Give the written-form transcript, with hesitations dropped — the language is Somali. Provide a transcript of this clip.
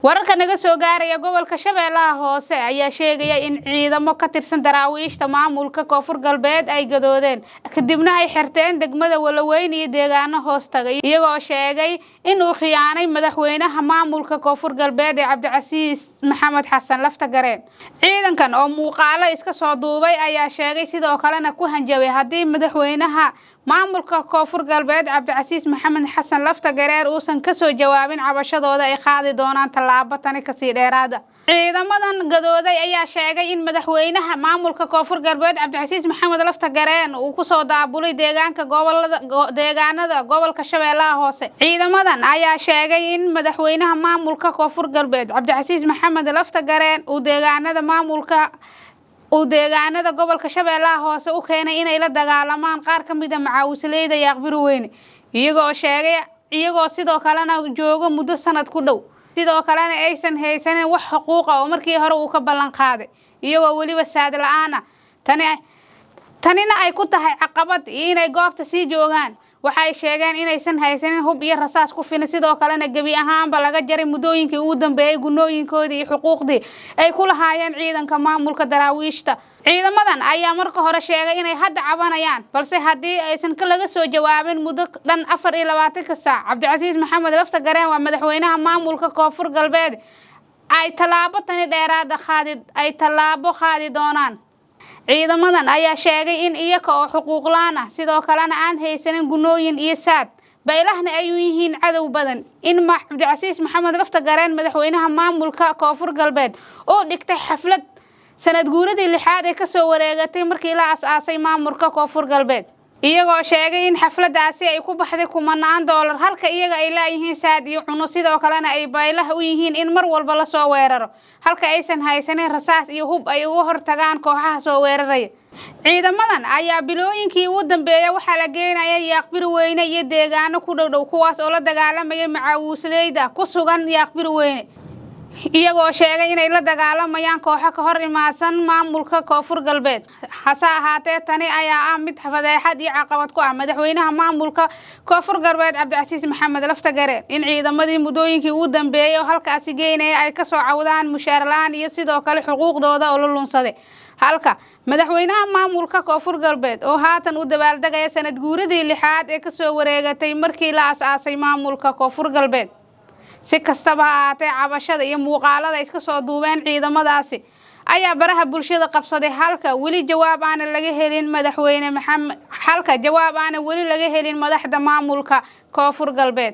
Wararka naga soo gaaraya gobolka Shabeellaha Hoose ayaa sheegaya in ciidamo ka tirsan daraawiishta maamulka Koonfur Galbeed ay gadoodeen, kadibna ay xirteen degmada Walaweyn iyo deegaano hoos tagay, iyagoo sheegay in uu khiyaanay madaxweynaha maamulka Koonfur Galbeed ee Cabdicasiis Maxamed Xasan Laftagareen. Ciidankan oo muuqaalo iska soo duubay ayaa sheegay sidoo kalena ku hanjabay haddii madaxweynaha maamulka Koonfur Galbeed Cabdicasiis Maxamed Xasan Laftagareen uusan kasoo jawaabin cabashadooda, ay qaadi doonaan tallaabo tani kasii dheeraada. Ciidamadan gadooday ayaa sheegay in madaxweynaha maamulka Koonfur Galbeed Cabdicasiis Maxamed Laftagareen uu kusoo daabulay deegaanka gobolada, deegaanada gobolka Shabeellaha Hoose. Ciidamadan ayaa sheegay in madaxweynaha maamulka Koonfur Galbeed Cabdicasiis Maxamed Laftagareen uu deegaanada maamulka uu deegaanada gobolka Shabeellaha Hoose u keenay inay la dagaalamaan qaar ka mid a macaawisleyda Yaaqbiri Weyne, iyagoo sheegay iyagoo sidoo kalena joogo muddo sanad ku dhow, sidoo kalena aysan haysanin wax xuquuqa oo markii hore uu ka ballan qaaday, iyagoo weliba saad la-aan ah. Tanina ay ku tahay caqabad iyo inay goobta sii joogaan. Waxay sheegeen inaysan haysanin hub iyo rasaas ku filan, sidoo kalena gebi ahaanba laga jaray muddooyinkii ugu dambeeyey gunooyinkoodii iyo xuquuqdii ay ku lahaayeen ciidanka maamulka daraawiishta. Ciidamadan ayaa marka hore sheegay inay hadda cabanayaan, balse haddii aysan laga soo jawaabin muddo dhan 24-ka saac, Cabdicasiis Maxamed Laftagareen waa madaxweynaha maamulka Koonfur Galbeed, ay tallaabo tani dheeraada qaadi ay tallaabo qaadi doonaan. Ciidamadan ayaa sheegay in iyaga oo xuquuq laan ah, sidoo kalena aan haysanin gunooyin iyo saad, baylahna ay u yihiin cadow badan, in Cabdicasiis Maxamed Laftagareen, madaxweynaha maamulka Koonfur Galbeed, oo dhigtay xaflad sanad guuradii lixaad ee kasoo wareegatay markii la as-aasay maamulka Koonfur Galbeed, iyagoo sheegay in xafladaasi ay ku baxday kumanaan doolar, halka iyaga ay laayihiin saad iyo cuno, sidoo kalena ay baylaha u yihiin in mar walba lasoo weeraro, halka aysan haysanin rasaas iyo hub ay uga hortagaan kooxaha soo weeraraya. Ciidamadan ayaa bilooyinkii ugu dambeeya waxaa la geenaya Yaaqbiri Weyne iyo deegaano ku dhow dhow, kuwaas oo la dagaalamaya macaawusleyda ku sugan Yaaqbiri Weyne, iyagoo sheegay inay la dagaalamayaan kooxo ka hor imaadsan maamulka Koonfur Galbeed. Hase ahaatee, tani ayaa ah mid fadeexad iyo caqabad ku ah madaxweynaha maamulka Koonfur Galbeed Cabdicasiis Maxamed Laftagareen, in ciidamadii muddooyinkii ugu dambeeyey oo halkaasi geynaya ay kasoo cawdaan mushaar la-aan iyo sidoo kale xuquuqdooda oo la lunsaday, halka madaxweynaha maamulka Koonfur Galbeed oo haatan u dabaaldegaya sanad guuradii lixaad ee kasoo wareegatay markii la as-aasay maamulka Koonfur Galbeed. Si kastaba ha ahaatee, cabashada iyo muuqaalada iska soo duubeen ciidamadaasi ayaa baraha bulshada qabsaday, halka weli jawaab aanan laga helin madaxweyne Maxamed, halka jawaab aanan weli laga helin madaxda maamulka Koonfur Galbeed.